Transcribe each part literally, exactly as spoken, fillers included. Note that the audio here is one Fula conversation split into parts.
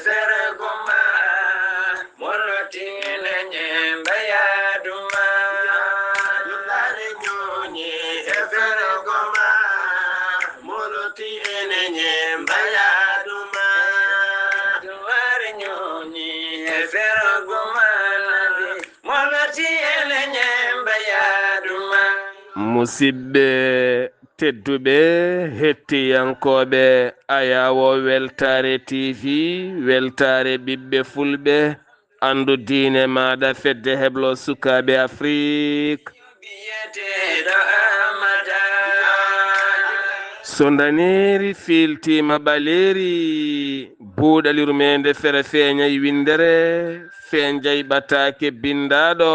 Fergo ma, moloti ene nyemba yaduma. Dulare nyonyi e fergo ma, moloti ene nyemba yaduma. Dulare nyonyi e fergo ma, moloti ene nyemba yaduma. Musidɓe tedduɓe, hettiyankooɓe Ayaawo Weltaare T V, weltaare ɓiɓɓe fulɓe, anndu diine maaɗa, fedde heblo sukaaɓe Afrik. So ndaneeri fiiltiima ɓaleeri, buuɗali rumeende fere feeñay winndere, feeñjay ɓataake binndaaɗo.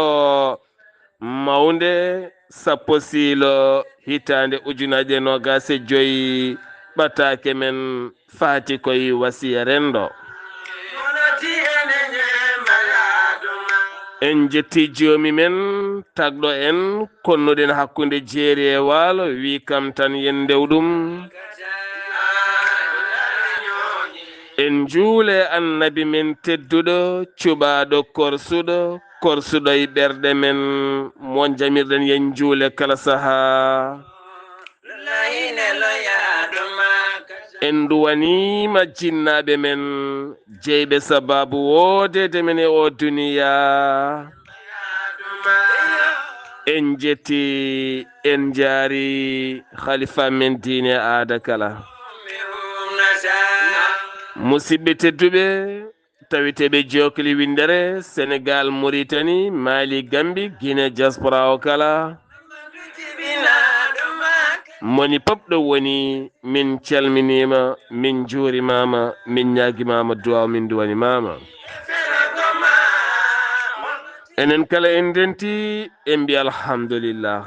Mawnde sappo siilo hitaande ujunaaje noogaas e joy, ɓataake men faati koy wasiya renndo. En jetti joomi men tagɗo en, konnuɗen hakkunde jeeri e waalo, wi kam tan yen ndewɗum. En njuule annabi men tedduɗo, cuɓaaɗo korsuɗo, korsuɗo e ɓerɗe men, mo jamirɗen yen njuule kala sahaa. En nduwaniima jinnaaɓe men, jeyɓe sabaabu woodeede men e oo duniyaa. En jetti, en njaari khalifa men diine aada kala. Musidɓe tedduɓe, taweteeɓe jookli winndere, Senegaal, Muritani, Maali, Gambi, Gine, diaspora o kala. Moni pop ɗo woni, min calminiima, min njuurimaama, min ñaagimaama duwaaw, min duwanimaama. Enen kala en ndenti, en mbi alhamdulillah.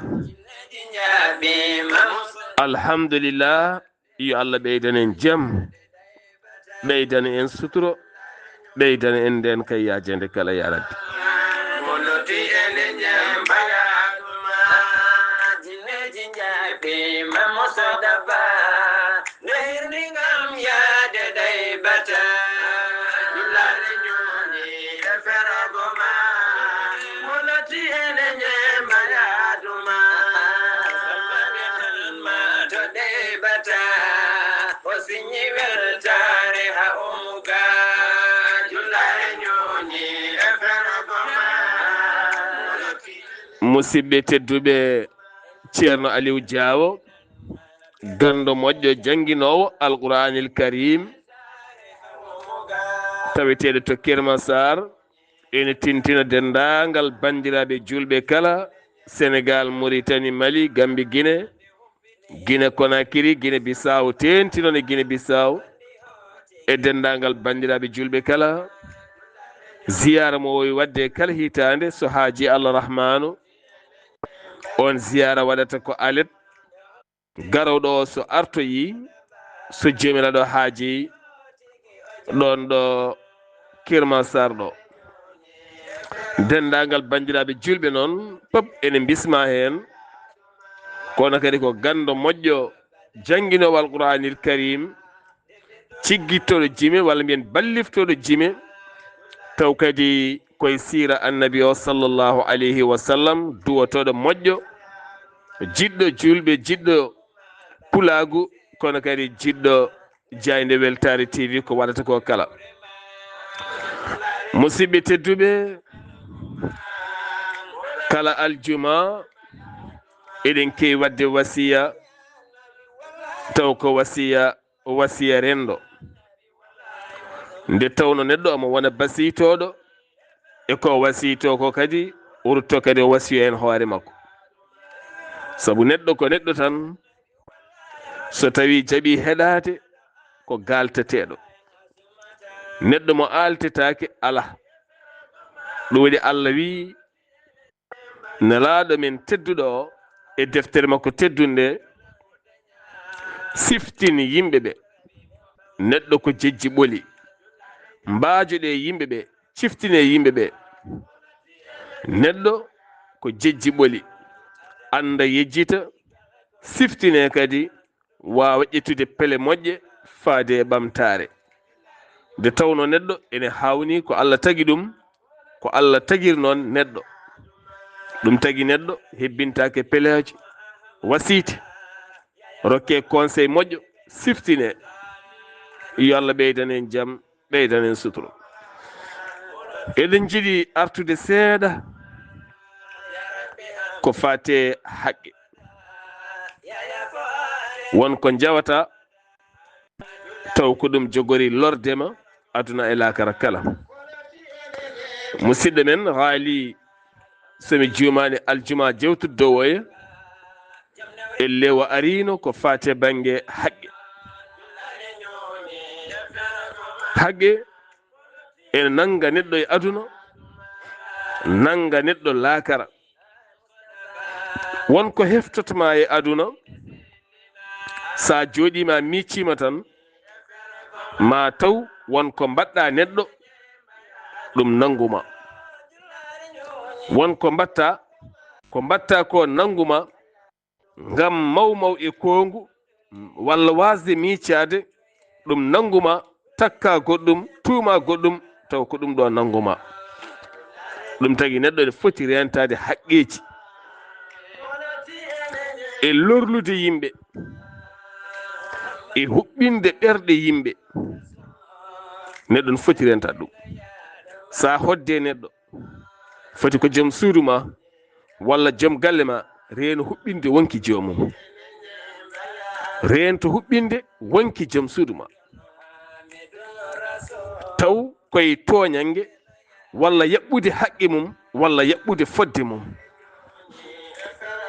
Alhamdulillah, yo Allah ɓeydan en jam, ɓeydan en suturo, ɓeydan en nden kay yaajeende kala, ya Rabbi. Musidɓe tedduɓe, Ceerno Aliw Jaawo, ganndo moƴƴo, jannginoowo Alquraanil Kariim, taweteeɗo to Kër Massar, ene tintina denndaangal banndiraaɓe juulɓe kala, Senegaal, Muritani, Mali, Gambi, Gine, Gine Konakiri, Gine Bisaaw, teeŋti noon e Gine Bisaaw, e denndaangal banndiraaɓe juulɓe kala. Ziyaara mo o waɗde kala hitaande, so haajii Allah Rahmaanu, oon ziyaara waɗata ko alet. Garooɗo o so artoyii, so Joomiraaɗo haajii, ɗoon ɗo Kër Massar ɗo. Denndaangal banndiraaɓe juulɓe noon, pop ene mbismaa heen. Kono kadi ko ganndo moƴƴo, jannginoowo Alquraanil Kariim, ciggittooɗo jime, walla mbiyen balliftooɗo jime, taw kadi koye siira Annabi o, sallallahu alayhi wa sallam, duwotooɗo moƴƴo, jiɗɗo juulɓe, jiɗɗo pulaagu, kono kadi jiɗɗo jaaynde Weltaare T V ko waɗata ko kala. Musidɓe tedduɓe, kala aljuma eɗen keewi waɗde wasiya, taw ko wasiya, wasiya renndo. Nde tawno neɗɗo omo wona basiytooɗo, e ko wasiytoo ko kadi, o rutto kadi o wasiyo heen hoore makko. Sabu neɗɗo ko neɗɗo tan, so tawii jaɓii heɗaade, ko gaalteteeɗo. Neɗɗo mo aaltetaake alaa. Ɗum waɗi Allah wii, Nelaaɗo men tedduɗo o, e deftere makko teddunde, siftini yimɓe ɓe. Neɗɗo ko jejji ɓoli. Mbaajoɗee yimɓe ɓe, ciftinee yimɓe ɓe. Neɗɗo ko jejji ɓoli. Annda, yejjita, siftinee kadi, waawa ƴettude pele moƴƴe faade e ɓamtaare. Nde tawnoo neɗɗo ene haawnii ko Allah tagi ɗum, ko Allah tagiri noon neɗɗo. Ɗum tagi neɗɗo hebbintaake pelaaji, wasiiti, rokkee conseil moƴƴo, siftinee. Yo Allah ɓeydan en jam, ɓeydan en sutura. Eɗen njiɗi artude seeɗa ko faati e haqqe. Won ko njawata taw ko ɗum jogori lorde ma aduna e laakara kala. Musidɗo men Haali, so mi juumaani, aljuma jewtuɗo dow oya, ellee o ariino ko faati e bannge haqqe. Haqqe ene nannga neɗɗo e aduna, nannga neɗɗo laakara. Won ko heftotoma e aduna, sa jooɗiima, a miijiima tan, ma taw won ko mbaɗɗa neɗɗo, ɗum nannguma. Won ko mbaɗta, ko mbaɗta ko nannguma, ngam mawmaw e koongu, walla waasde miijaade, ɗum nannguma, takka goɗɗum, tuuma goɗɗum, taw ko ɗum ɗo nannguma. Ɗum tagi neɗɗo ene foti reentaade haqqeeji e lorlude yimɓe e huɓɓinde ɓerɗe yimɓe. Neɗɗo ene foti reentaade ɗum. Sa hodde neɗɗo, foti ko joom suudu ma walla joom galle ma, reeno huɓɓinde wonki joomum. Reento huɓɓinde wonki joom suudu ma. Taw koye tooñannge walla yaɓɓude haqqe mum walla yaɓɓude fodde mum.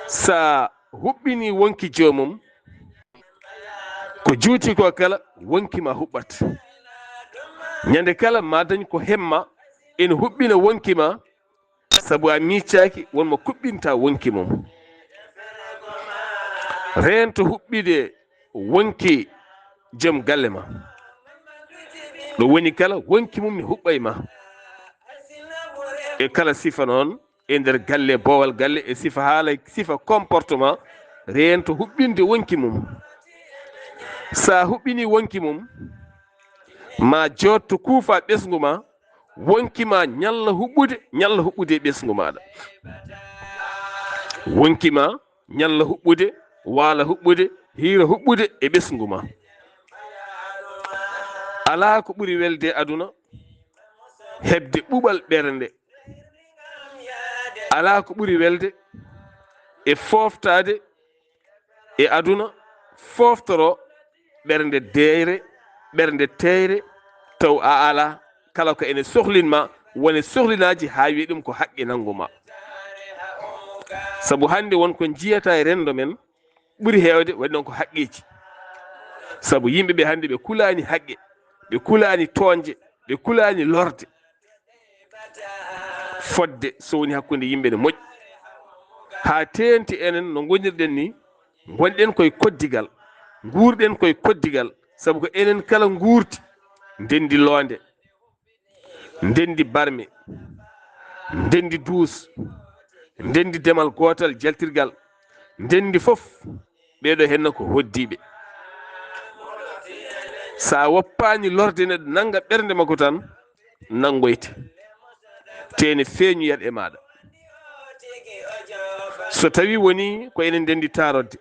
Sa huɓɓini wonki joomum, ko juuti ko kala, wonki ma huɓɓat. Ñande kala ma dañ ko hemma ene huɓɓina wonki ma, sabu a miijaaki won mo kuɓɓinta wonki mum. Reento huɓɓide wonki joom galle ma. Ɗo woni kala, wonki mum ne huɓɓay ma. E kala sifa noon, e nder galle, boowal galle, e sifa haala, sifa comportement, reento huɓɓinde wonki mum. Sa huɓɓini wonki mum, ma jootto kuufa ɓesngu ma, wonki ma ñalla huɓɓude, ñalla huɓɓude e ɓesngu maɗa. Wonki ma ñalla huɓɓude, waala huɓɓude, hiira huɓɓude e ɓesngu ma. Alaa ko ɓuri welde e aduna, heɓde ɓuɓal ɓernde. Alaa ko ɓuri welde e fooftaade e aduna, fooftoro ɓernde deeyre, ɓernde teeyre, taw a alaa, kala ko ene sohlin ma, wone sohlinaaji haa wiye ɗum ko haqqe nanngu ma. Sabu hannde won ko njiyata e renndo men, ɓuri heewde waɗi noon ko haqqeeji. Sabu yimɓe ɓe hannde ɓe kulaani haqqe, ɓe kulaani toonje, ɓe kulaani lorde. Fodde so woni hakkunde yimɓe ne moƴƴi. Haa teenti enen no ngonirɗen ni, ngonɗen koye koddigal, nguurɗen koye koddigal, sabu ko enen kala nguurti, ndenndi loonde, ndenndi barme, ndenndi duus, ndenndi demal gootal jaltirgal, ndenndi fof, ɓeeɗo henna ko hoddiiɓe. Sa woppaani lorde neɗɗo nannga ɓernde makko tan, nanngoyte. Te ene feeñoyat e maaɗa. So tawi woni ko enen ndenndi taarodde,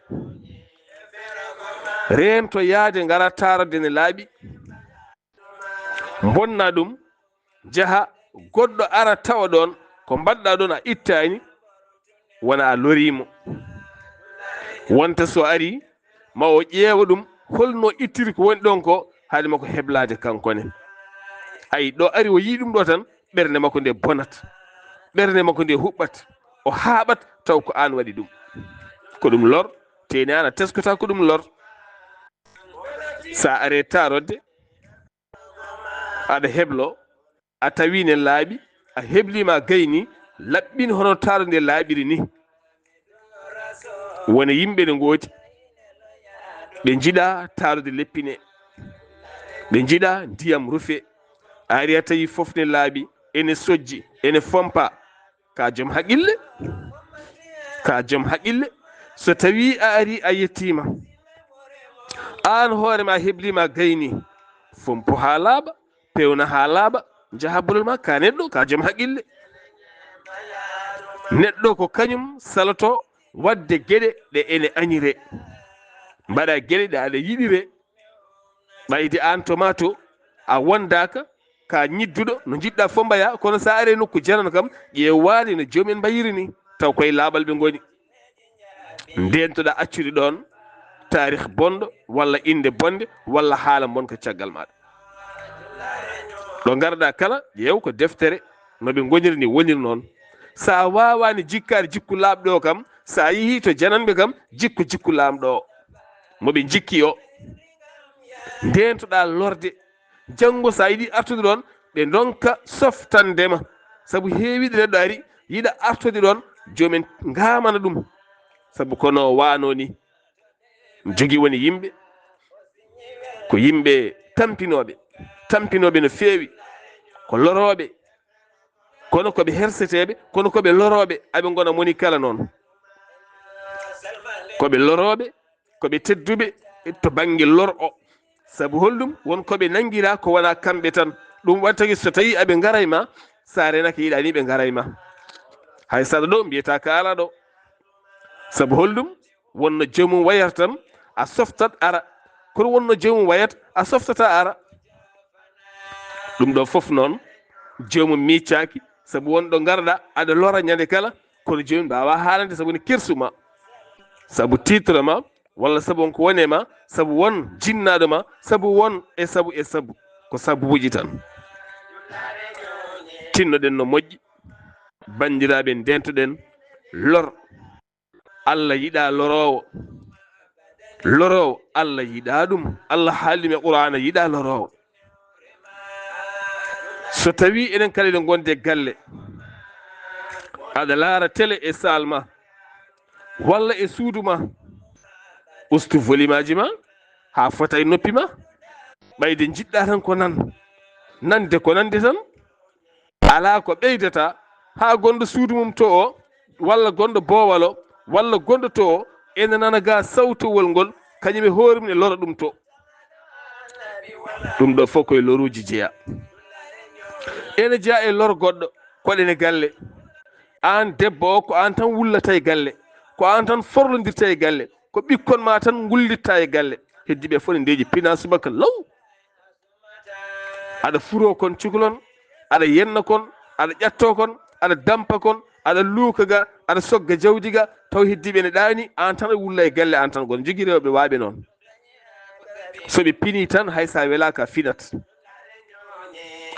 reento yaade ngara taarodde ne laaɓi, mbonna ɗum, njaha, goɗɗo ara tawa ɗoon, ko mbaɗɗa ɗoon a ittaani, wona a lorii mo. Wonta so arii, ma o ƴeewa ɗum, holno ittiri ko woni ɗoon ko, haade makko heblaade kanko ne. Ay, ɗo ari o yii ɗum ɗo tan, ɓernde makko nde bonat, ɓernde makko nde huɓɓat, o haaɓat, taw ko aan waɗi ɗum. Ko ɗum lor, te ne aan a teskata ko ɗum lor. Sa are taarodde, aɗa heblo, a tawi ne laaɓi, a heblima gayni, laɓɓin hono taaro nde laaɓiri ni. Wona yimɓe ne ngoodi, ɓe njiɗa taarude leppine, ɓe njiɗa ndiyam rufe. A ari a tawi fof ne laaɓi, ene sojji, ene fompa. Ka joom haqqille, ka joom haqqille. So tawi a ari a yettima, aan hoore ma heblima gayni, fompo ha laaɓa, Pewna haa laaɓa, njaha bolol ma, ka neɗɗo, ka joom haqqille. Neɗɗo ko kañum saloto waɗde geɗe ɗe ene añiree. Mbaɗa geɗe ɗe aɗa yiɗiree. Ɓayde aan to ma to, a wondaaka ka ñidduɗo, no njiɗɗa fof mbaya, kono so a aree nokku janano kam, ƴeewaade no joomum en mbayiri ni, taw koye laaɓal ɓe ngoni. Ndeentoɗa accude ɗoon taarih bonɗo, walla innde bonde, walla haala bonka caggal maaɗa. Ɗo ngarɗa kala, ƴeew ko deftere, no ɓe ngoniri ni woniri noon. So a waawaani jikkaade jikku laaɓɗo o kam, so a yehii to jananɓe kam, jikku jikku laamɗo o. Mo ɓe njikki o. Ndeentoɗa lorde. Janngo so a yiɗi artude ɗoon, ɓe ndonka softande ma. Sabu heewiiɗo neɗɗo ari, yiɗa artude ɗoon, joomen ngaamana ɗum. Sabu kono waano ni, jogii woni yimɓe, ko yimɓe tampinooɓe, tampinooɓe no feewi, ko lorooɓe, kono ko ɓe herseteeɓe, kono ko ɓe lorooɓe, aɓe ngona moni kala noon. Ko ɓe lorooɓe, ko ɓe tedduɓe to bannge lor o. Sabu holɗum? Won ko ɓe nanngira ko wona kamɓe tan. Ɗum waɗi tagi so tawii aɓe ngaray ma, so a renake yiɗani ɓe ngaray ma. Hay saɗa ɗo, mbiyata ka ala ɗo. Sabu holɗum? Wonno joomum wayata tan, a softat ara. Kono wonno joomum wayata, a softata ara. Ɗum ɗo fof noon, joomum miicaaki, sabu won ɗo ngarɗa, aɗa lora ñande kala, kono joomum mbaawa haalande sabu ne kersu ma, sabu titre ma, walla sabu won ko woni e ma, sabu won jinnaaɗo ma, sabu won e sabu e sabu, ko sabuuji tan. Tinnoɗen no moƴƴi, banndiraaɓe, ndeentoɗen lor. Allah yiɗaa loroowo. Loroowo, Allah yiɗaa ɗum. Allah haali ɗum e Qur'aana, yiɗaa loroowo. So tawii enen kala eɗen ngondi e galle, aɗa laara tele e saal ma, walla e suudu ma, ustu volume aji ma haa fota e noppi ma. Ɓayde njiɗɗa tan ko nan, nande ko nande tan. Alaa ko ɓeydata haa gonɗo suudu mum to o, walla gonɗo boowal o, walla gonɗo to o, ene nana ga sawtowol ngol, kañum e hoore mum e lora ɗum to. Ɗum ɗo fof koye loruuji jeya. Ene jeya e lor goɗɗo, koɗen e galle. Aan debbo o, ko aan tan wullata e galle, ko aan tan forlondirta e galle, ko ɓikkon ma tan ngullitta e galle. Heddiiɓe fof ne ndeeƴi pina subaka law. Aɗa furo kon cukalon, aɗa yenna kon, aɗa ƴatto kon, aɗa dampa kon, aɗa luuka ga, aɗa sogga jawdi ga, taw heddiiɓe ne ɗaani, aan tan a wulla e galle aan tan. Gon jogii rewɓe waaɓe noon. So ɓe pini tan, hay sa welaaka a finat.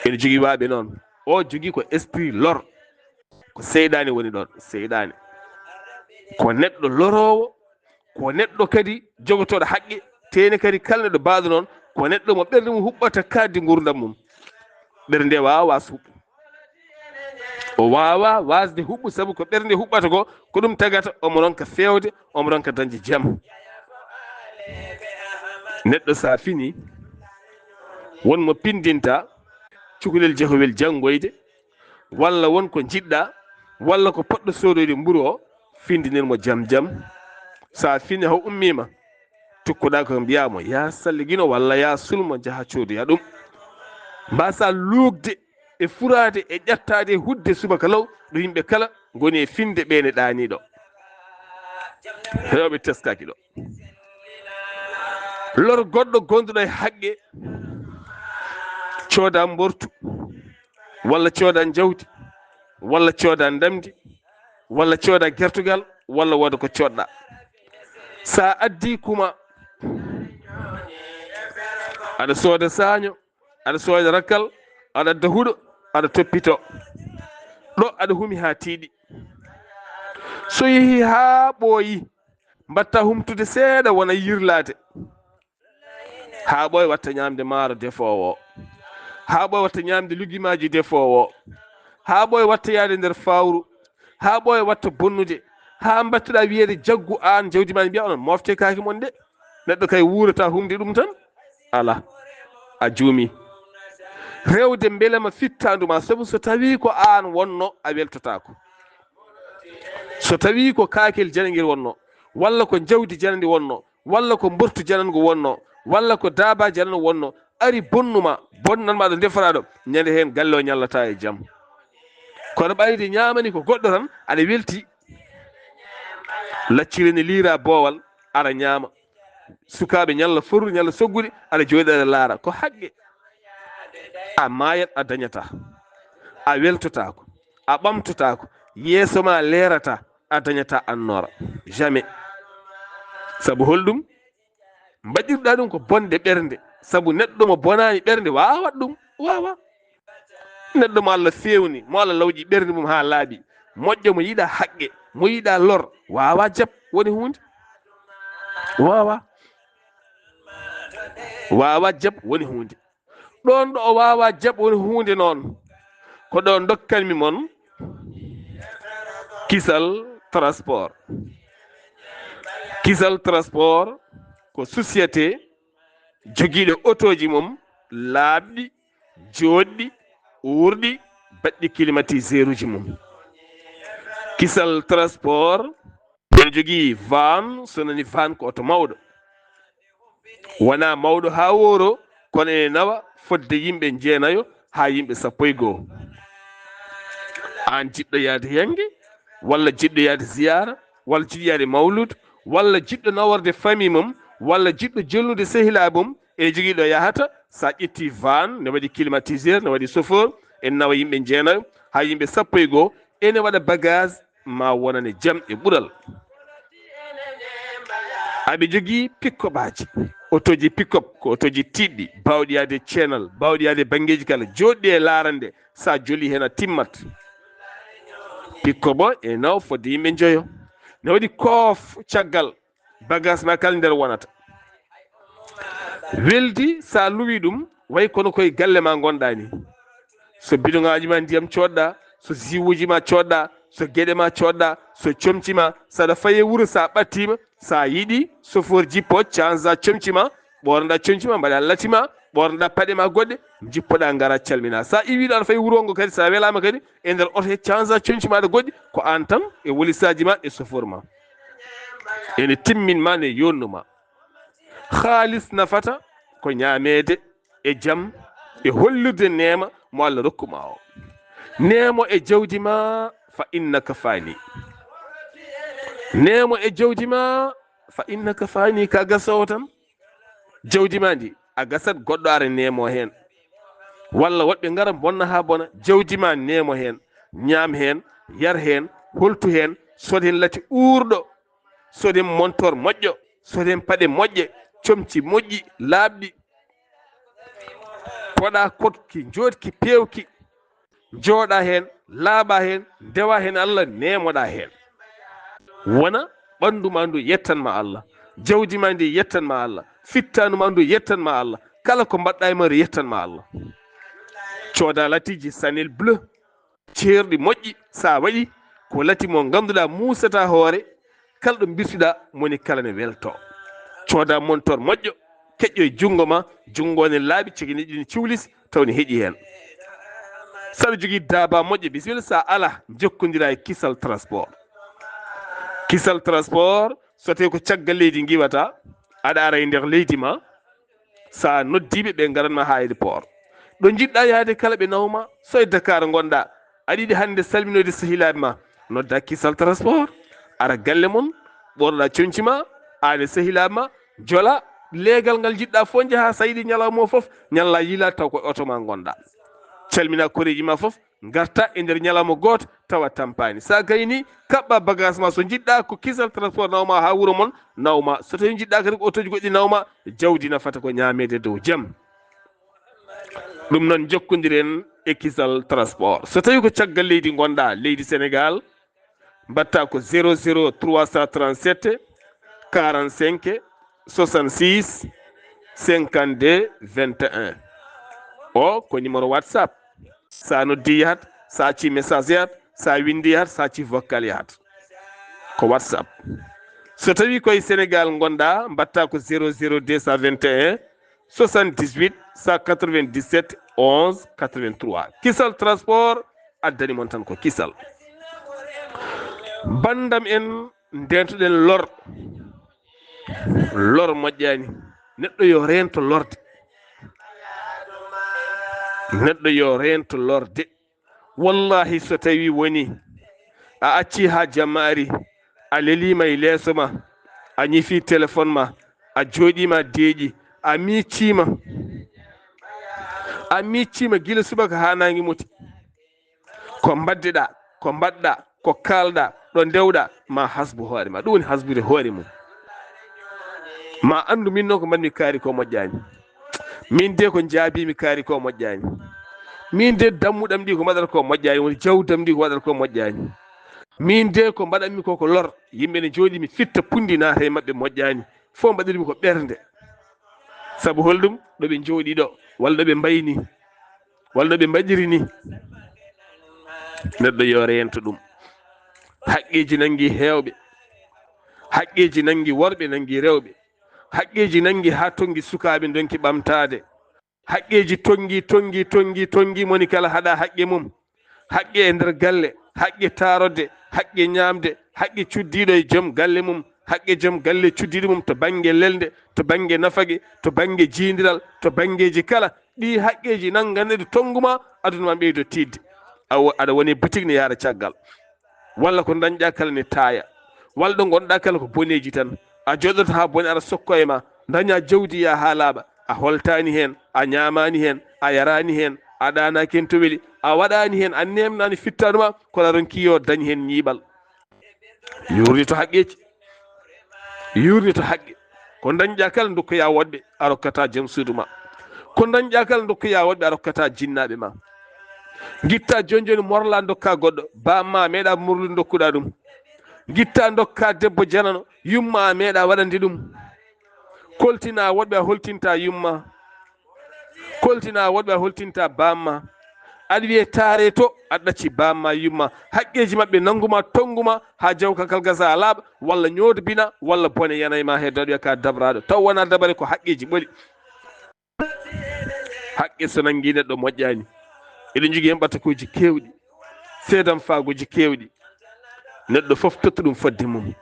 Ene jogii waaɓe noon. O jogii ko esprit lor. Ko seyɗaani woni ɗoon, seyɗaani. Ko neɗɗo loroowo, ko neɗɗo kadi jogotooɗo haqqe, teene kadi kala neɗɗo baaɗo noon, ko neɗɗo mo ɓernde mum huɓɓata kaaddi nguurndam mum. Ɓernde waawa waas huɓɓu. O waawa waasde huɓɓu, sabu ko ɓernde huɓɓata ko, ko ɗum tagata omo ronka feewde, omo ronka dañde jam. Neɗɗo so a fini, won mo pindinta, cukalel jahowel janngoyde, walla won ko njiɗɗa, walla ko poɗɗo soodoyde mburu o, findinir mo jam jam. So a fini, o ummiima, tukkuɗa ko mbiya mo, "Ya salligino," walla "Ya sulmo," njaha coodoya ɗum. Mbasa luugde e furaade e ƴattaade e hudde subaka law, ɗo yimɓe kala ngoni e finde ɓe ne ɗaaniiɗo. Rewɓe teskaaki ɗo. Lor goɗɗo gonduɗo e haqqe, cooda mbortu, walla cooda jawdi, walla cooda ndamdi, walla cooda gertugal, walla wooda ko coodɗa. Sa addi kuma, aɗa sooda saaño, aɗa sooda rakkal, aɗa adda huɗo, aɗa toppito. Ɗo aɗa humi haa tiiɗi. So yehi haa ɓooyi, mbatta humtude seeɗa, wona yirlaade. Haa ɓooya, watta ñaamde maaro defoowo o. Haa ɓooya, watta ñaamde lugimaaji defoowo o. Haa ɓooya, watta yaade nder fawru. Haa ɓooya, watta bonnude. Haa mbattuɗa wiyeede jaggu aan jawdi ma, mbiya onon mofte kaake mon de. Neɗɗo kay wuurata humde ɗum tan. Ala, a juumi. Rewde mbelema fittaandu ma, sabu so tawii ko aan wonno, a weltotaako. So tawii ko kaakel janangel wonno, walla ko jawdi janandi wonno, walla ko mbortu janangu wonno, walla ko daaba janangu wonno, ari bonnuma, bonnan ma ɗo ndefaraaɗo, ñande heen galle o ñallataa e jam. Kono ɓayde ñaamani ko goɗɗo tan, aɗa welti. Lacciri ne liira boowal, aɗa ñaama. Sukaaɓe ñalla forru, ñalla soggude, aɗa jooɗi aɗa laara. Ko haqqe. A maayat, a dañataa. A weltotaako. A ɓamtotaako. Yeeso ma leerataa, a dañataa annoora. Jamais. Sabu holɗum? Mbaɗirɗa ɗum ko bonde ɓernde. Sabu neɗɗo mo bonaani ɓernde waawat ɗum. Waawa. Neɗɗo mo Allah feewni, mo Allah lawƴi ɓernde mum haa laaɓi. Moƴƴo mo yiɗa haqqe, mo yiɗa lor. Waawa jab woni huunde. Waawa. Waawa jab woni huunde. Ɗoon ɗo o waawaa jaɓ woni huunde noon. Ko ɗo ndokkanmi mon Kisal Transport. Kisal Transport ko société jogiiɗo otooji mum laaɓɗi, jooɗɗi, uurɗi, baɗɗi climatiseur uji mum. Kisal Transport ene jogii van, so nani van ko oto mawɗo. Wonaa mawɗo haa wooro, kono ene nawa fodde yimɓe jeenayo haa yimɓe sappo e goo. Aan jiɗɗo yahde yannge, walla jiɗɗo yahde ziyaara, walla jiɗɗo yahde mawluud, walla jiɗɗo naworde famille mum, walla jiɗɗo jolnude sehilaaɓe mum, ene jogii ɗo yahata. So a ƴetti van, ne waɗi climatiseur, ne waɗi chauffeur, ene nawa yimɓe jeenayo haa yimɓe sappo e goo, ene waɗa bagage, ma wonan e jam e ɓural. Aɓe jogii pick-upaaji, otooji pick-up, ko otooji tiiɗɗi, baawɗi yahde ceenal, baawɗi yahde banngeeji kala, jooɗɗi e laarande, so a joli heen a timmat. Pick-up o ene nawa fodde yimɓe njoyo. Ne waɗi koof caggal, bagage ma kala nder wonata. Weldi, so a luwi ɗum, way kono koye galle ma ngonɗaa ni. So bidoŋaaji ma ndiyam coodɗa, so ziwuuji ma coodɗa, so geɗe ma coodɗa, so comci ma, so aɗa fayi e wuro, so a ɓattiima, so a yiɗi, chauffeur jippo, canza comci ma, ɓoornoɗa comci ma, mbaɗa lati ma, ɓoornoɗa paɗe ma goɗɗe, njippoɗa, ngara, calmina. So a iwiɗo aɗa fayi wuro ngo kadi, so a welaama kadi, e nder oto he, canza comci maɗa goɗɗi, ko aan tan e wolisaaji ma e chauffeur ma. Ene timmin ma, ne yonnu ma. Haalis nafata ko ñaameede e jam e hollirde neema mo Allah rokku ma o. Neemo e jawdi ma, fa innaka fani. Neemo e jawdi ma, fa innaka fani, ka gasowo tan. Jawdi ma ndi, a gasat, goɗɗo ara neemo heen. Walla woɗɓe ngara bonna haa bona, jawdi ma neemo heen. Ñaam heen, yar heen, holtu heen, sod heen lati uurɗo, sod heen montor moƴƴo, sod heen paɗe moƴƴe, comci moƴƴi, laaɓɗi. Poɗa koɗki, njooɗki, peewki, njooɗa heen, laaɓa heen, ndewa heen Allah, neemoɗa heen. Wona ɓanndu ma ndu yettan ma Allah, jawdi ma ndi yettan ma Allah, fittaandu ma ndu yettan ma Allah, kala ko mbaɗɗa e maaru yettan ma Allah. Cooda latiiji Chanel bleu, ceerɗi moƴƴi, so a waɗi ko lati mo ngannduɗaa muusata hoore, kala ɗo mbirtuɗaa moni kala ne welto. Cooda montor moƴƴo, keƴƴo e junngo ma, junngo ne laaɓi, cogini ɗin ciwlis, taw ne heƴi heen. So aɗa jogii daaba moƴƴo, bisimilla, so a alaa, njokkondira e Kisal Transport. Kisal Transport, so tawii ko caggal leydi ngiwata, aɗa ara e nder leydi ma, so a noddiiɓe, ɓe ngaran ma haa aéroport. Ɗo njiɗɗa yahde kala, ɓe nawa ma. So e Dakar ngonɗa, aɗa yiɗi hannde salminoyde sehilaaɓe ma, nodda Kisal Transport, ara galle mon, ɓoornoɗa comci ma, aan e sehilaaɓe ma, jola, leegal ngal njiɗɗa fof njaha, so a yiɗi ñalawma o fof, ñalla yiila taw ko e oto ma ngonɗa. Calmina koreeji ma fof, ngarta e nder ñalawma gooto, tawa tampaani. So a gayni, kaɓɓa bagage ma, so njiɗɗa ko Kisal Transport nawa ma haa wuro mon, nawa ma. So tawi njiɗɗa kadi ko otooji goɗɗi nawa ma, jawdi nafata ko ñaameede dow jam. Ɗum noon, njokkondiren e Kisal Transport. So tawi ko caggal leydi ngonɗa, leydi Sénégal, mbatta ko zéro zéro trois cent trente-sept quarante-cinq soixante-six cinquante-deux vingt et un. O ko numéro WhatsApp. Sa noddi yahat, sa acci message yahat, sa windi yahat, sa acci vocal yahat. Ko WhatsApp. So tawi koye Sénégal ngonɗa, mbatta ko zéro zéro deux cent vingt et un soixante-dix-huit cent quatre-vingt-dix-sept onze quatre-vingt-trois. Kisal Transport addani mon tan ko kisal. Bandam en, ndentoɗen lor. Lor moƴƴani. Neɗɗo yo reento lorde. Neɗɗo yo reento lorde. Wallahi, so tawi woni a acci ha jamma ari, a lelima e leeso ma, a ñifi téléphone ma, a jooɗima deeƴi, a miccima, a miccima gila subaka ha nangi muti. Ko mbaddeɗa, ko mbaɗɗa, ko kalɗa, ɗo ndewɗa, ma hasbu hoore ma. Ɗum woni hasbude hoore mum. Ma anndu min noon ko mbaɗmi kaari ko moƴƴani. Min de ko njaabimi kaari ko moƴƴani. Min de dammuɗam ɗi ko mbaɗata ko moƴƴani. Woni jawdam ɗi ko waɗata ko moƴƴani. Min de ko mbaɗanmi ko ko lor. Yimɓe ne jooɗi mi fitta pundi naata e maɓɓe moƴƴani. Fof mbaɗirmi ko ɓernde. Sabu holɗum? Ɗo ɓe jooɗi ɗo, walla ɗo ɓe mbayni, walla ɗo ɓe mbaɗiri ni. Neɗɗo yo reento ɗum. Haqqeeji nangi heewɓe. Haqqeeji nangi worɓe, nangi rewɓe. Haqqeeji nangi haa tongi sukaaɓe ndonki ɓamtaade. Haqqeeji tongi, tongi, tongi, tongi, moni kala haɗa haqqe mum. Haqqe e nder galle, haqqe taarodde, haqqe ñaamde, haqqe cuddiiɗo e joom galle mum, haqqe joom galle cuddiiɗo mum to bannge lelnde, to bannge nafaqe, to bannge jiyndiral, to banngeeji kala. Ɗii haqqeeji nannganɗe ɗo tonngu ma, aduna ma ɓeydo tiiɗde. Awa, aɗa woni boutique ne yaara caggal. Walla ko ndañɗa kala ne taaya. Walla ɗo ngonɗa kala ko boneeji tan. A jooɗoto haa bone ara sokko e ma. Ndaña jawdi yaa haa laaɓa. A holtaani heen, a ñaamaani heen, a yaraani heen, a ɗaanaaki heen to weli, a waɗaani heen, a neemnaani fittaandu ma, kono a ronki yo dañ heen ñiiɓal. Yuurni to haqqeeji. Yuurni to haqqe. Ko ndañɗa kala ndokkoya woɗɓe, a rokkata joom suudu ma. Ko ndañɗa kala ndokkoya woɗɓe, a rokkata jinnaaɓe ma. Ngitta jooni jooni morla ndokka goɗɗo, bamma meeɗa morlude ndokkuɗa ɗum. Ngitta ndokka debbo janano, yumma meeɗa waɗande ɗum. Koltina woɗɓe a holtinta yumma. Koltina woɗɓe a holtinta bamma. Aɗa wiye taare to, aɗa ɗacci bamma yumma. Haqqeeji maɓɓe nannguma tonnguma haa jawkakal gasa a laaɓa, walla ñoodbina, walla bone yanay ma he daɗoya ka dabraaɗo. Taw wona dabare ko haqqeeji ɓoli. Haqqe so nanngi neɗɗo moƴƴaani. Eɗen njogii heen ɓatakuuji keewɗi, seedam faaguuji keewɗi. Neɗɗo fof totta ɗum fodde mum.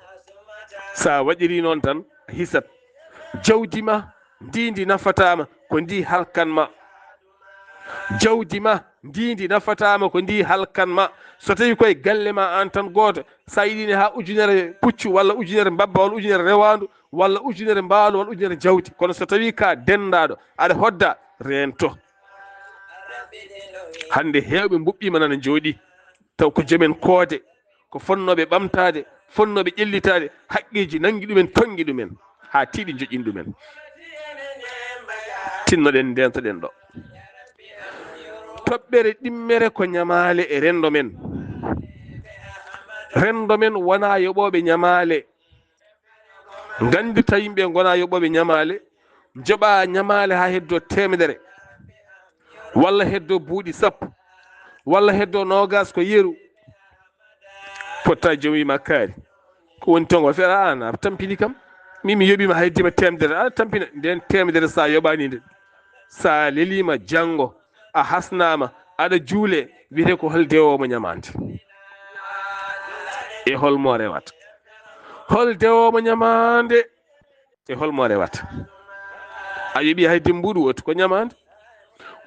So a waɗirii noon tan, a hisat. Jawdi ma, ndi ndi nafataama, ko ndi halkan ma. Jawdi ma, ndi ndi nafataama, ko ndi halkan ma. So tawii koye galle ma aan tan gooto, so a yiɗii ne haa ujunere puccu, walla ujunere mbabba, walla ujunere rewaandu, walla ujunere mbaalu, walla ujunere jawdi. Kono so tawii ka denndaaɗo, aɗa hodda, reento. Hannde heewɓe mbuɓɓiima nana njooɗii, taw ko joomen koode, ko fonnooɓe ɓamtaade, fonnooɓe ƴellitaade, haqqeeji nanngi ɗumen, tonngi ɗumen, haa tiiɗi njoƴƴini ɗumen. Tinnoɗen, ndeentoɗen ɗo. Toɓɓere ɗimmere ko ñamaale e renndo men. Renndo men wonaa yoɓooɓe ñamaale. Nganndirta yimɓe ngona yoɓooɓe ñamaale, njoɓa ñamaale haa heddo teemedere, walla heddo buuɗi sappo, walla heddo noogas ko yeru. Potta joom wiima kaari. Ko woni tongo feera an a tampini kam. Min mi yoɓiima haydima teemedere, aɗa tampina. Nden teemedere sa yoɓani nde, sa lelima janngo, a hasnama, aɗa juule, wiyete ko hol dewowo mo ñamande? E hol mo rewata? Hol dewowo mo ñamande? E hol mo rewata? A yoɓi hay dim mbuuɗu wootu ko ñamande.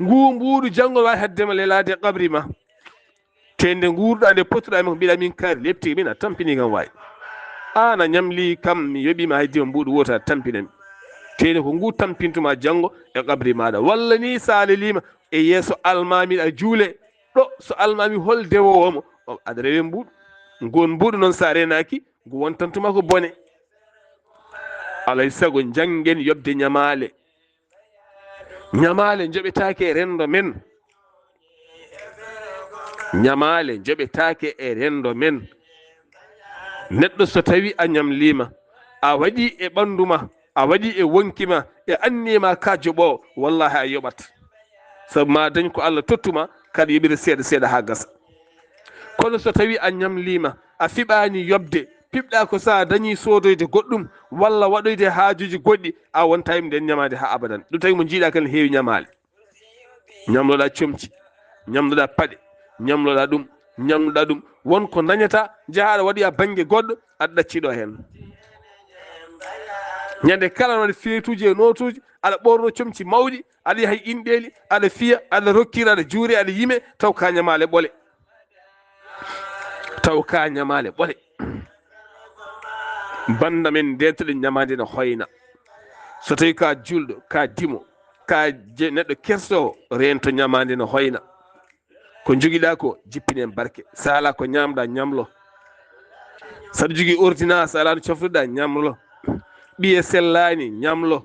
Ngu mbuuɗu janngo wawi haddema lelade e qabri ma. Te nde nguurɗa, nde potuɗa e makko, mbiɗa min kaari lepti min, a tampini kam waay. An a ñamli kam, mi yoɓima hay dima mbuuɗu wooto, a tampinami. Te ne ko ngu tampintuma janngo e qabri maɗa. Walla ni sa lelima e yeeso almami a juule. Ɗo so almami hol dewowo mo? O, aɗa rewe mbuuɗu. Ngon mbuuɗu noon sa renaki, ngu wontantuma ko bone. Alay sago janngen yoɓde ñamaale. Ñamaale njoɓetaake e renndo men. Ñamaale njoɓetaake e renndo men. Neɗɗo so tawi a ñamliima, a waɗi e ɓanndu ma, a waɗi e wonki ma, e anniye ma ka joɓoowo, wallahi a yoɓat. Sabu ma dañ ko Allah tottuma, kaɗa yoɓira seeɗa seeɗa haa gasa. Kono so tawi a ñamliima, a fiɓaani yoɓde, piɓɗa ko so a dañi soodoyde goɗɗum walla waɗoyde haajuuji goɗɗi, a wonta e nden ñamaade haa abadan. Ɗum tawi mo njiiɗa kan heewi ñamaale. Ñamloɗa comci, ñamloɗa paɗe, ñamloɗa ɗum, ñamloɗa ɗum. Won ko dañata, njaha aɗa waɗoya bannge goɗɗo, aɗa ɗacci ɗo heen. Ñande kala aɗa waɗi feetuuji e nootuuji, aɗa ɓorno comci mawɗi, aɗa yaha e inɗeeli, aɗa fiya, aɗa rokkira, aɗa juure, aɗa yime, taw ka ñamaale ɓole. Taw ka ñamaale ɓole. Bannda men, ndeentoɗen ñamaande no hoyna. So tawi ka julɗo, ka dimo, ka je-, neɗɗo kerso, reento ñamaande no hoyna. Ko njogiɗa ko, jippinen barke. Sa ala ko ñamɗa, ñamlo. Saɗa jogii ordonnance, sa ala no cafruɗa, ñamlo. Ɓiye sellaani, ñamlo.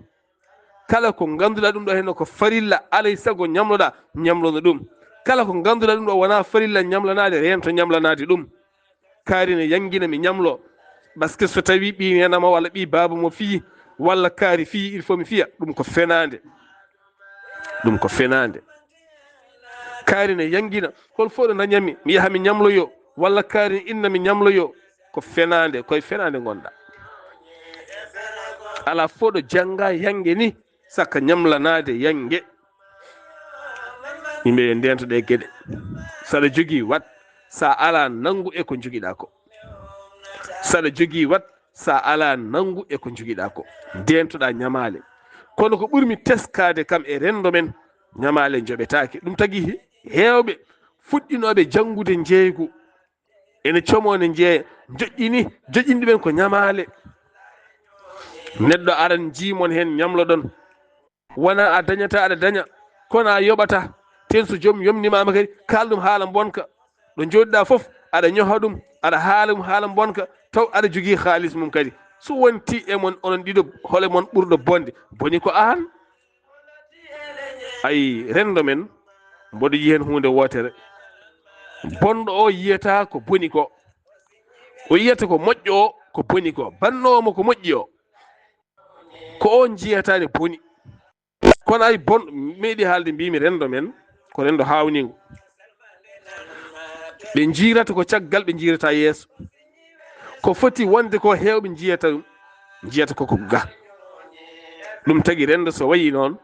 Kala ko ngannduɗa ɗum ɗo henno ko farilla, alay sago ñamloɗa, ñamlono ɗum. Kala ko ngannduɗa ɗum ɗo wona farilla ñamlanaade, reento ñamlanaade ɗum. Kaari ne yanngina mi ñamlo. Parce que so tawi ɓii nena mo walla ɓii baaba mo fiyi, walla kaari fiyi, il faut mi fiya. Ɗum ko fenaande. Ɗum ko fenaande. Kaari ne yanngina, hol fof ɗo dañanmi, mi yaha mi ñamloyo, walla kaari ne inna mi ñamloyo. Ko fenaande, koye fenaande ngonɗa. Ala fof ɗo jannga yannge ni, saka ñamlanaade yannge. Yimɓe yo ndento ɗe geɗe. Saɗa jogii, waɗ. Sa ala, nanngu e ko njogiɗa ko. Saɗa jogii, waɗ. Sa ala, nanngu e ko njogiɗa ko. Ndentoɗa ñamaale. Kono ko ɓurmi teskaade kam e renndo men, ñamaale njoɓetaake. Ɗum tagi he-, heewɓe fuɗɗinooɓe janngude njeeygu ene como ne njeeya, joƴƴini, joƴƴini ɗumen ko ñamaale. Neɗɗo aran jii mon heen ñamloɗon. Wona a dañata, aɗa daña, kono a yoɓata. Ten so joom yomnimaama kadi, kaal ɗum haala bonka. Ɗo jooɗiɗa fof, aɗa ñoha ɗum, aɗa haala ɗum haala bonka, taw aɗa jogii haalis mum kadi. So wonti e mon onon ɗiɗo, hole mon ɓurɗo bonde? Boni ko aan. Ay, renndo men, mboɗo yiyi heen huunde wootere. Bonɗo o yiyata ko boni ko. O yiyata ko moƴƴo o, ko boni ko. Bannoowo mo ko moƴƴi o, ko o njiyata ne boni. Kono ay bon, meeɗi haalde, mbimi renndo men ko renndo haawniingo. Ɓe njiirata ko caggal, ɓe njiirata yeeso. Ko foti wonde ko, heewɓe njiyata ɗum, njiyata ko ko ga. Ɗum tagi renndo so wayi noon,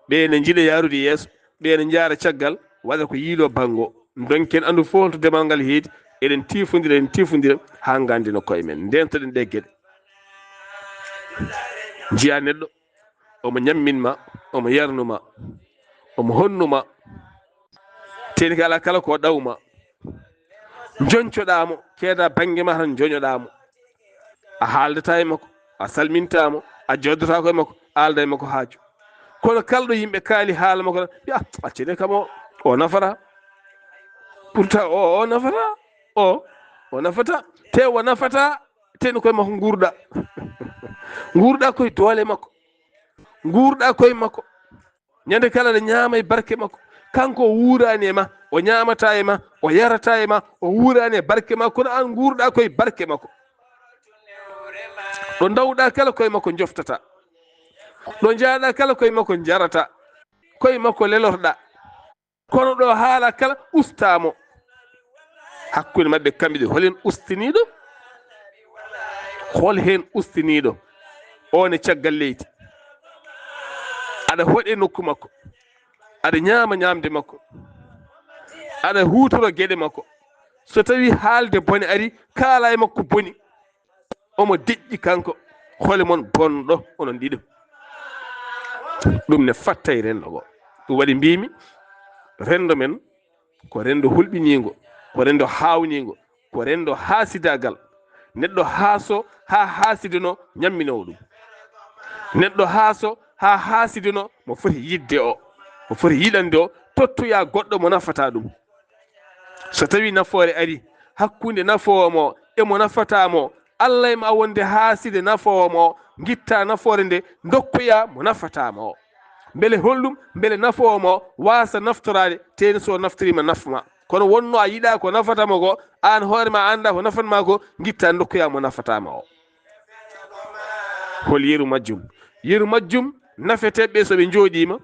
ɓe ene njiɗa yaarude yeeso, ɓe ene njaara caggal, waɗa ko yiilo banngo. Donken anndu fof holto demal ngal heedi, eɗen tifondira, eɗen tifondira haa nganndina koye men. Ndentoɗen ɗe geɗe. Njiya neɗɗo, omo ñammin ma, omo yarnu ma, omo honnu ma. Teni kala, kala ko ɗaw ma. Njoñcoɗa mo, keeda bannge ma tan njoñoɗa mo. A haaldata e makko, a salminta mo, a joddotaako e makko, a alda e makko haaju. Kono kala ɗo yimɓe kaali haala makko tan, mbiya, "Ah, accene kam o, o nafata." Pourtant o, o nafata, o, o nafata. Te o nafata, ten koye makko nguurɗa. Nguurɗa koye doole makko. Nguurɗa koye makko. Ñande kala aɗa ñaama e barke makko. Kanko o wuuraani e ma, o ñaamata e ma, o yarata e ma, o wuuraani e barke ma, kono aan nguurɗa koye barke makko. Ɗo ndawɗa kala koye makko njoftata. Ɗo njaaɗa kala koye makko njarata. Koye makko lelorɗa. Kono ɗo haala kala usta mo. Hakkunde maɓɓe kamɓe ɗiɗo, hol heen ustiniiɗo? Hol heen ustiniiɗo? O ne caggal leydi. Aɗa hoɗe nokku makko. Aɗa ñaama ñaamde makko. Aɗa huutoro geɗe makko. So tawi haalde bone ari, kaala e makko boni. Omo deƴƴi kanko, hole mon bonɗo onon ɗiɗo. Ɗum ne fatta e renndo ngo. Ɗum waɗi mbimi, renndo men ko renndo hulɓiniingo, ko renndo haawniingo, ko renndo haasidaagal. Neɗɗo haaso haa haasidino ñamminoowo ɗum. Neɗɗo haaso haa haasidino mo foti yiɗde o, mo foti yiɗande o, tottoya goɗɗo mo nafata ɗum. So tawi nafoore ari hakkunde nafoowo mo e mo nafata mo, Allah e ma wonde haaside nafoowo mo, ngitta nafoore nde, ndokkoya mo nafata mo. Mbele holɗum? Mbele nafoowo mo waasa naftoraade, teni so naftoriima nafma. Kono wonno a yiɗa ko nafata mo ko, aan hoore ma annda ko nafata ma ko, ngitta ndokkoya mo nafata ma o. Hol yeru majjum? Yeru majjum, nafeteɓe so ɓe njooɗiima,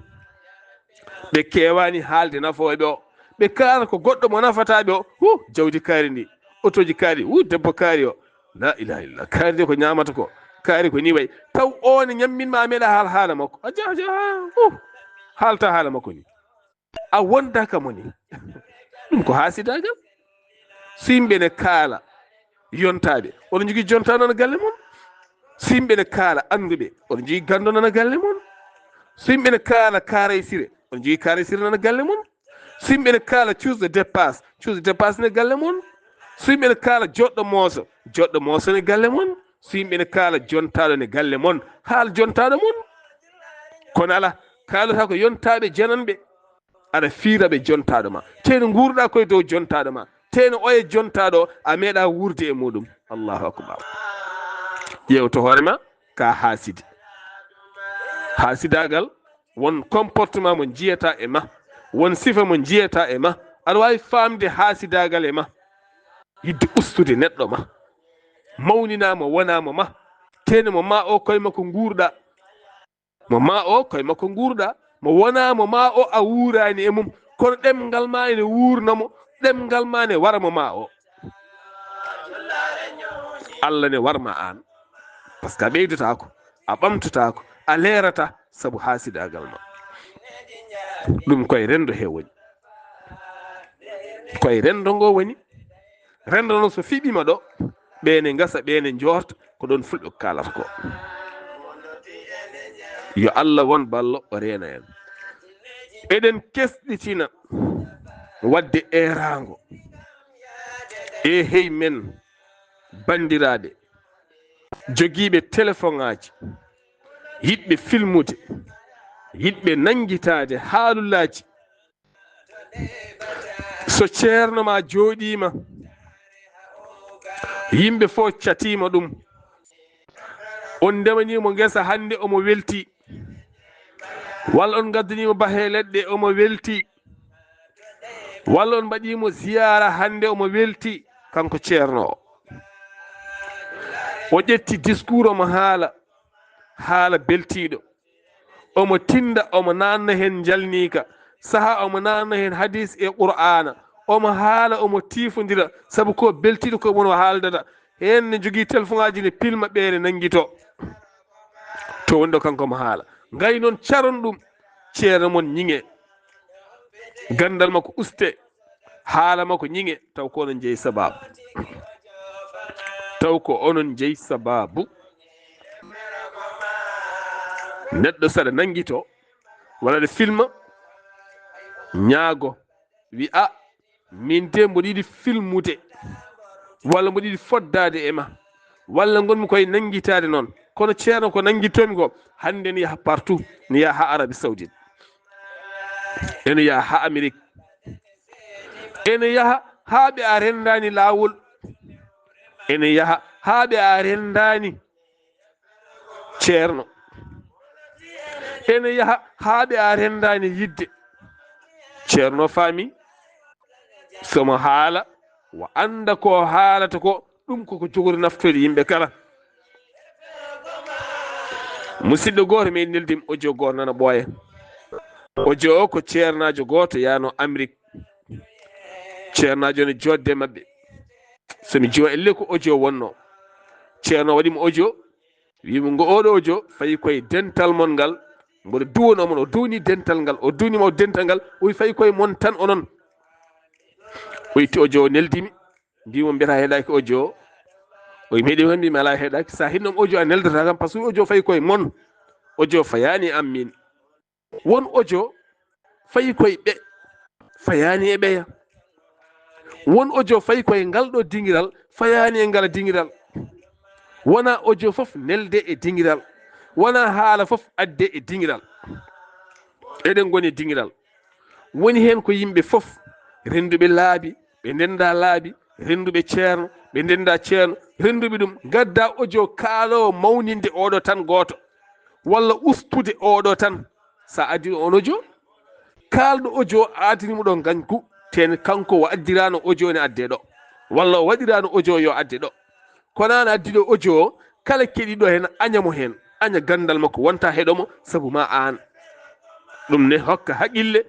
ɓe keewaani haalde nafooɓe o. Ɓe kaala ko goɗɗo mo nafata ɓe o. Hu, jawdi kaari ndi, otooji kaari, hu, debbo kaari o. La ilaha illallah. Kaari de ko ñaamata ko. Kaari ko ni wayi. Taw o ne ñammin ma, a meeɗa haal haala makko. A ja, a ja, hu, haalta haala makko ni. A wondaka mo ni. Ɗum ko haasidaagal. So yimɓe ne kaala yontaaɓe, oɗon njogii jonta nana galle mon. So yimɓe ne kaala annduɓe, oɗon njogii ganndo nana galle mon. So yimɓe ne kaala kaaraysire, on jogii kaaraysire nana galle mon. So yimɓe ne kaala cuusɗo dépasse, cuusɗo dépasse ne galle mon. So yimɓe ne kaala joɗɗo mooso, joɗɗo mooso ne galle mon. So yimɓe ne kaala jontaaɗo ne galle mon, haal jontaaɗo mon. Kono ala, kaalata ko yontaaɓe jananɓe. Aɗa fiira ɓe jontaaɗo ma. Teno nguurɗa koye dow jontaaɗo ma. Teno oye jontaaɗo a meeɗa wuurde e muɗum. Allahu akbar. Ƴeew to hoore ma ka haasidi. Haasidaagal won comportement mo njiyata e ma. Won sifa mo njiyata e ma. Aɗa waawi faamde haasidaagal e ma. Yidde ustude neɗɗo ma. Mawnina mo wona mo ma. Teno mo ma o koye makko nguurɗa. Mo ma o koye makko nguurɗa, mo wona mo ma o a wuuraani e mum, kono ɗemngal ma ene wuurna mo, ɗemngal ma ne wara mo ma o. Allah ne warma aan, parce que a ɓeydotaako, a ɓamtotaako, a leerata sabu haasidaagal ma. Ɗum koye renndo he woni. Koye renndo ngo woni. Renndo noon so fiɓiima ɗo, ɓe ne ngasa, ɓe ne njoorta, ko ɗoon fulɓe ko kaalata ko. Yo Allah won ballo, o reena en. Eɗen kesɗitina waɗde eeraango. E hey men banndiraaɓe jogiiɓe telefoŋaaji, yiɗɓe filmude, yiɗɓe nanngitaade haalulaaji. So ceerno ma jooɗiima, yimɓe fof catiima ɗum. On ndemaniimo ngesa hannde, omo weltii. Walla on ngaddaniimo bahe leɗɗe, omo weltii. Walla on mbaɗiimo ziyaara hannde, omo weltii, kanko ceerno o. O ƴetti discours, omo haala, haala beltiiɗo. Omo tinnda, omo naatna heen njalniika, sahaa omo naatna heen hadiis e Qur'aana, omo haala, omo tiifondira, sabu ko beltiiɗo ko woni o haaldata. Heen ne jogii telefoŋaaji ne pilma ɓeere nanngito. To woni ɗo kanko omo haala. Ngay noon caron ɗum, ceerno mon ñiŋe. Ganndal makko uste. Haala makko ñiŋe, taw ko onon njeyi sabaabu. Taw ko onon njeyi sabaabu. Neɗɗo saɗa nanngito, walla ɗo filma, ñaago, wi a, min de mboɗo yiɗi filmude, walla mboɗo yiɗi foddaade e ma, walla ngonmi koye nanngitaade noon. Kono ceerno ko nanngitoomi ko, hannde ne yaha partout, ne yaha haa Arabie Saoudite, ene yaha haa Amérique, ene yaha haa ɓe a renndaani laawol, ene yaha haa ɓe a renndaani ceerno, ene yaha haa ɓe a renndaani yiɗde. Ceerno faami, somo haala, wa annda ko haalata ko, ɗum koko jogori naftoyde yimɓe kala. Musidɗo gooto meɗi neldim audio gooto nana ɓooya. Audio o ko ceernaajo gooto yaano Amérique. Ceernaajo ne joodde maɓɓe. So mi jiwa elle ko audio wonno. Ceerno waɗi mo audio, wi mo ngo oɗo audio fayi koye dental mon ngal. Mboɗo duwono mon, o duwni dental ngal, o duwni mo dental ngal, o wi fayi koye mon tan onon. O itti audio o neldimi. Mbimo mbiyata heɗaki audio o. O meɗi hen mbimi ala heɗaki, sa hinnom audio a neldata kam, parce que audio fayi koye mon, audio fayani am min. Won audio fayi koye ɓe, fayani e ɓeya. Won audio fayi koye ngal ɗo dingiral, fayani e ngala dingiral. Wona audio fof nelde e dingiral, wona haala fof adde e dingiral. Eɗen ngoni e dingiral. Woni heen ko yimɓe fof, rennduɓe laabi, ɓe ndennda laabi, rennduɓe ceerno, ɓe ndennda ceerno, rennduɓe ɗum, ngadda audio kaaloowo mawninde oɗo tan gooto, walla ustude oɗo tan. Sa addi on audio, kaalɗo audio aadani mo ɗo ngañgu, ten kanko o addirano audio ne adde ɗo, walla o waɗirano audio yo adde ɗo. Kono an addiɗo audio o, kala keɗiɗo heen, aña mo heen, aña ganndal makko, wonta heɗo mo, sabu ma aan. Ɗum ne hokka haqille,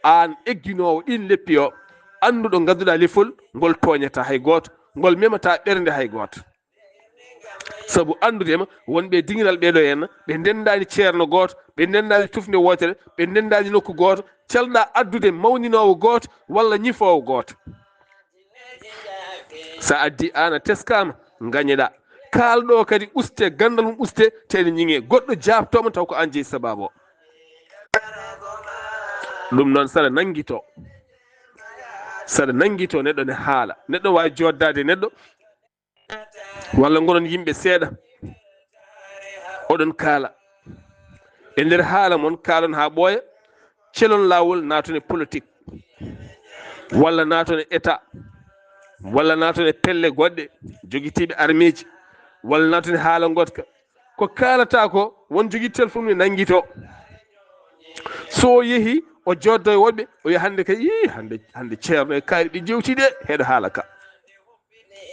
aan egginoowo ɗin leppi o, annduɗo ngadduɗa lefol, ngol tooñata hay gooto, ngol memata ɓernde hay gooto. Sabu anndude ma, wonɓe dingiral ɓeɗo heen, ɓe ndenndaani ceerno gooto, ɓe ndenndaani tufnde wootere, ɓe ndenndaani nokku gooto, calɗa addude mawninoowo gooto walla ñifoowo gooto. Sa addi aan a teskaama, ngañeɗa. Kaalɗo kadi uste, ganndal mum uste, te ene ñiŋe. Goɗɗo jaabtooma taw ko aan jeyi sabaabu o. Ɗum noon, saɗa nanngito, saɗa nanngito, neɗɗo ne haala. Neɗɗo waawi jooɗdaade e neɗɗo, walla ngonon yimɓe seeɗa, oɗon kaala. E nder haala mon, kaalon haa ɓooya, celon laawol, naaton e politik, walla naaton e État, walla naaton e pelle goɗɗe, jogitiiɓe armeeji, walla naaton e haala ngotka. Ko kaalata ko, won jogii téléphone ne nanngito. So o yehi, o jooɗdo e woɗɓe, o wiya, "Hannde kay, ii, hannde, hannde ceerno e kaari ɓe jewti de, heɗo haala ka."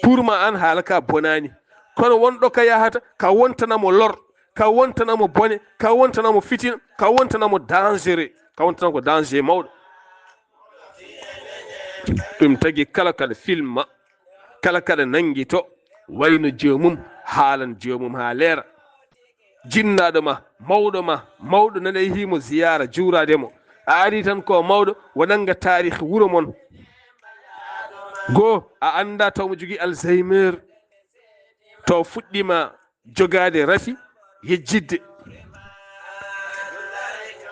Pour ma an, haala ka bonaani. Kono won ɗo ka yahata, ka wontana mo lor, ka wontana mo bone, ka wontana mo fitina, ka wontana mo dangereux, ka wontana ko danger mawɗo. Ɗum tagi kala kaɗa filma, kala kaɗa nanngito, wayno joomum, haalan joomum haa leera. Jinnaaɗo ma, mawɗo ma, mawɗo nana yehii mo ziyaara, juuraade mo. A ari tan ko mawɗo, o nannga taarih wuro mon. Goo, a anndaa taw mo jogii Alzheimer, taw fuɗɗiima jogaade rafi, yejjitde.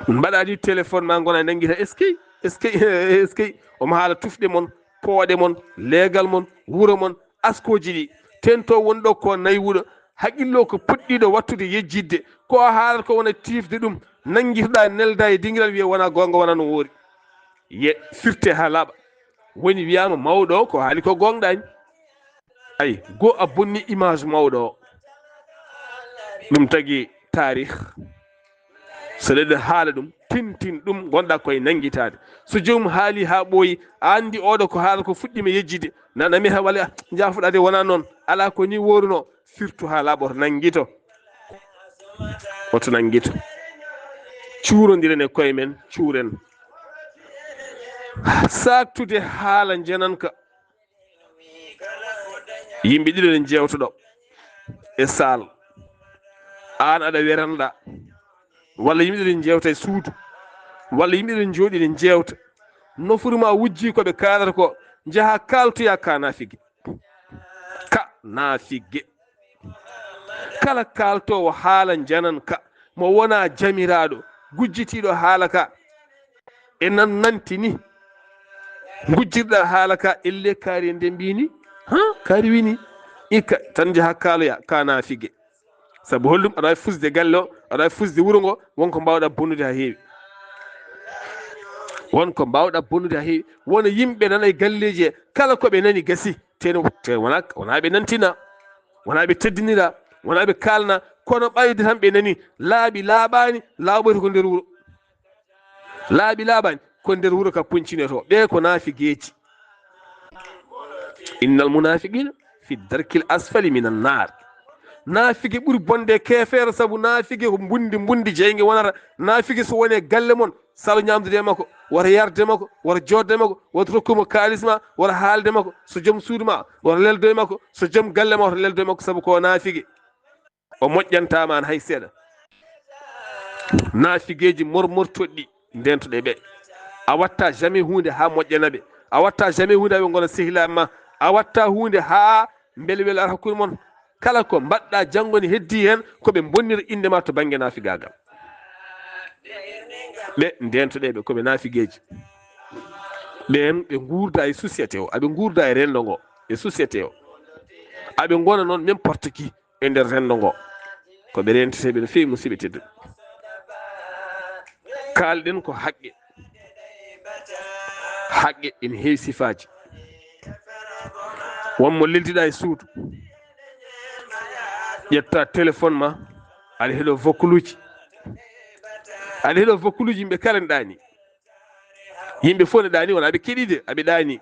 Mbaɗa ni téléphone ma, ngona nanngita, "Eskey, eskey, eskey." Omo haala tufɗe mon, pooɗe mon, leegal mon, wuro mon, askooji ɗi. Tento won ɗo ko naywuɗo, haqqillo ko puɗɗiɗo wattude yejjitde. Ko a haalata ko wona tiifde ɗum, nanngitoɗa, nelda e dingiral, wiya wona goonga, wona no woori. Ye firte haa laaɓa. Woni wiyaama mawɗo o ko haali ko goonga ɗaani. Ay, goo a bonni image mawɗo o. Ɗum tagi taarih. So ɗeɗen haala ɗum, tintin ɗum, ngonɗa koye nanngitaade. So joomum haali haa ɓooyi, a anndi oɗo ko haala ko fuɗɗiima yejjitde. Nana meha walla, "Ah, njaafuɗa de, wona noon. Alaa ko ni wooruno." Firtu haa laaɓa, oto nanngito. Oto nanngito. Cuurondiren e koye men, cuuren. Saaktude haala njananka. Yimɓe ɗiɗo ne njeewtoɗo e saal. Aan aɗa weranɗa. Walla yimɓe ɗiɗo ne njeewta e suudu. Walla yimɓe ɗiɗo ne njooɗi ne njeewta. Nofuru ma wujji ko ɓe kaalata ko, njaha kaaltoya ka naafige. Ka naafige. Kala kaaltoowo haala njananka, mo wona jamiraaɗo, gujjitiiɗo haala ka, e nan nanti ni. Ngujjirɗa haala ka, elle kaari e nden mbii ni, ha, kaari wini. Ikka, tan njaha kaaloya, ka naafige. Sabu hollum, aɗa waawi fusde galle o, aɗa waawi fusde wuro ngo, won ko mbaawɗa bonnude haa heewi. Won ko mbaawɗa bonnude haa heewi. Wona yimɓe nana e galleeji he, kala ko ɓe nani gasi. Te no, te wona, wona ɓe nantina, wona ɓe teddinira, wona ɓe kaalna, kono ɓayde tan ɓe nani laaɓi laaɓaani, laaɓoyta ko nder wuro. Laaɓi laaɓaani, ko nder wuro ka kuncinoto. Ɓe ko naafigeeji. Innal munafiqina fi darkil asfali minan naar. Naafige ɓuri bonde e keefeero, sabu naafige ko mbundi, mbundi jeynge wonata. Naafige so woni e galle mon, salo ñaamdude e makko, wota yarde makko, wota joodde makko, wota rokku mo kaalis ma, wota haalde makko, so joom suudu ma, wota leldo e makko, so joom galle ma, wota leldo e makko, sabu ko naafige. O moƴƴantaa ma hay seeɗa. Naafigeeji mormortoɗi, ndentoɗe ɓe. A watta jamais huunde haa moƴƴana ɓe. A watta jamais huunde haa ɓe ngona sehilaaɓe ma. A watta huunde haa mbele welo ar hakkunde mon. Kala ko mbaɗɗa janngo ne heddii heen, ko ɓe mbonnira innde ma to bannge naafigaagal. Ɓe ndentoɗe ɓe, ko ɓe naafigeeji. Ɓeen ɓe nguurda e société o, aɓe nguurda e renndo ngo, e société o. Aɓe ngona noon n'importe qui e nder renndo ngo. Ko ɓe renteteeɓe no feewi, musidɓe tedduɓe. Kaalɗen ko haqqe. Haqqe ina heewi sifaaji. Won mo leldiɗa e suudu, ƴetta téléphone ma, aɗa heɗo voculuji. Aɗa heɗo voculuji, yimɓe kala ne ɗaani. Yimɓe fof ne ɗaani, wona ɓe keɗiiɗe, aɓe ɗaani.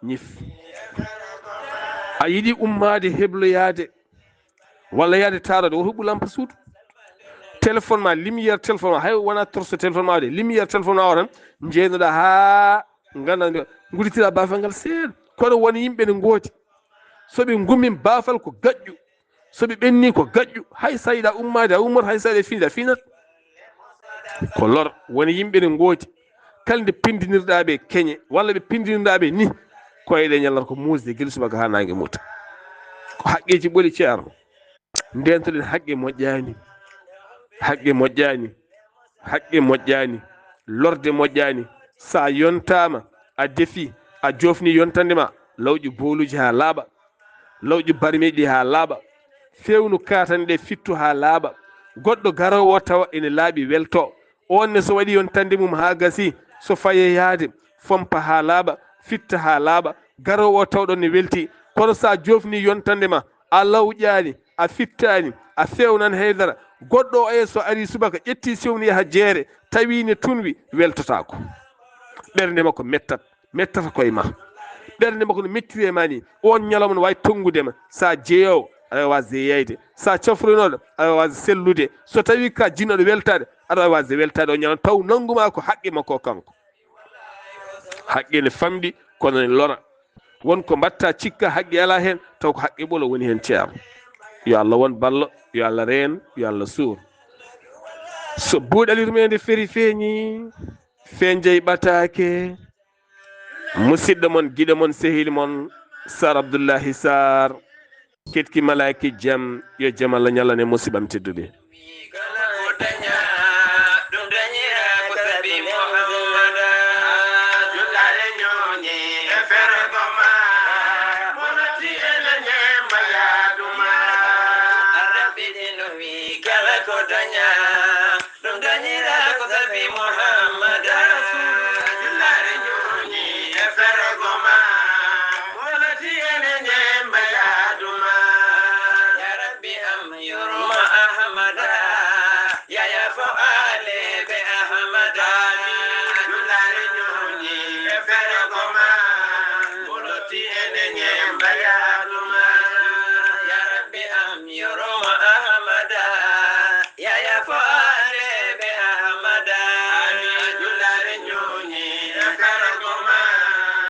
Ñif. A yiɗi ummaade hebloyaade walla yaade taaroode, woto huɓɓu lampa suudu. Téléphone ma, lumière téléphone ma, hay wona torche téléphone ma o de, lumière téléphone ma o tan, njeynoɗa haa ngannda, ngudditira baafal ngal seeɗa. Kono won yimɓe ne ngooti, so ɓe ngummi baafal ko gaƴƴu, so ɓe ɓenni ko gaƴƴu, hay so a yiɗa ummaade a ummoto, hay so a yiɗa fiinde a fiinat. Ko lor. Won yimɓe ne ngooti, kala nde pindinirɗa ɓe keñe walla ɓe pindinirɗa ɓe ni, koyɗe ñalata ko muusde gila subaka haa naange muta. Ko haqqeeji ɓoli, ceerno. Ndentoɗen haqqe moƴƴaani. Haqqe moƴƴaani. Haqqe moƴƴaani. lorde moƴƴaani. So a yontaama, a defi, a joofni yontande ma, lawƴu booluuji haa laaɓa, lawƴu barmeeji ɗi haa laaɓa, feewnu kaatane ɗe, fittu haa laaɓa. Goɗɗo garoowo o tawa ene laaɓi, welto. Oon ne, so waɗi yontande mum haa gasi, so faye yaade, fompa haa laaɓa, fitta haa laaɓa. Garoowo o taw ɗoon ne welti. Kono so a joofni yontande ma, a lawƴaani, a fittaani, a feewnaani hay dara. Goɗɗo o e so ari subaka, ƴetti sewni yaha jeere, tawi ne tunwi, weltotaako. Ɓernde makko mettat, mettata koye ma. Ɓernde makko no mettiri e ma ni, oon ñalawma no waawi tonngude ma. So a jeyoowo, aɗa waawi waasde yeeyde. So a cofroynooɗo, aɗa waawi waasde sellude. So tawi ka jinnooɗo weltaade, aɗa waawi waasde weltaade o ñalawma, taw nanngu ma ko haqqe makko kanko. Haqqe ne famɗi, kono ne lora. Won ko mbaɗta, cikka haqqe alaa heen, taw ko haqqe ɓolo woni heen, ceerno. Yo Allah won ballo, yo Allah reen, yo Allah suur. So buuɗal yurmeende feri feeñi, fenjey ɓataake. Musidɗo mon, giɗo mon, sehil mon, Sar Abdullahi Sar, ketki malaaki jam, yo jam Allah ñallan e musiɓɓam tedduɓe.